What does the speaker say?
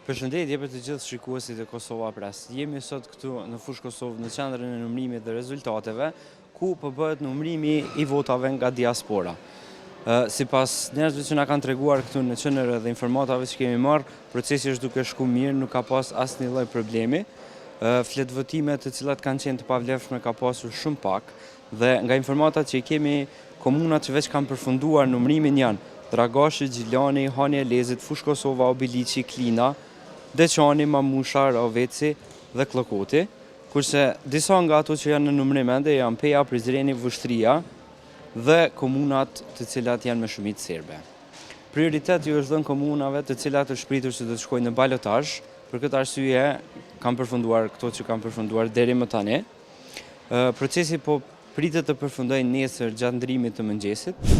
Përshëndetje për të gjithë shikuesit e Kosova Press. Jemi sot këtu në Fushë Kosovë në qendrën e numërimit dhe rezultateve, ku po bëhet numërimi i votave nga diaspora. Sipas njerëzve që na kanë treguar këtu në QNR dhe informatave që kemi marrë, procesi është duke shku mirë, nuk ka pas asnjë lloj problemi. Fletëvotime të cilat kanë qenë të pavlefshme ka pasur shumë pak dhe nga informatat që i kemi komunat që veç kanë përfunduar numërimin janë Dragashi, Gjilani, Hani i Elezit, Fushë Kosova, Obiliqi, Klina, Deçani, Mamusha, Rahoveci dhe Kllokoti, kurse disa nga ato që janë në numërim ende janë Peja, Prizreni, Vushtrria dhe komunat të cilat janë me shumicë serbe. Prioritet ju është dhënë komunave të cilat është pritur që do të shkojnë në balotazh, për këtë arsye kanë përfunduar këto që kanë përfunduar deri më tani. Procesi po pritet të përfundojë nesër gjatë ndrimit të mëngjesit.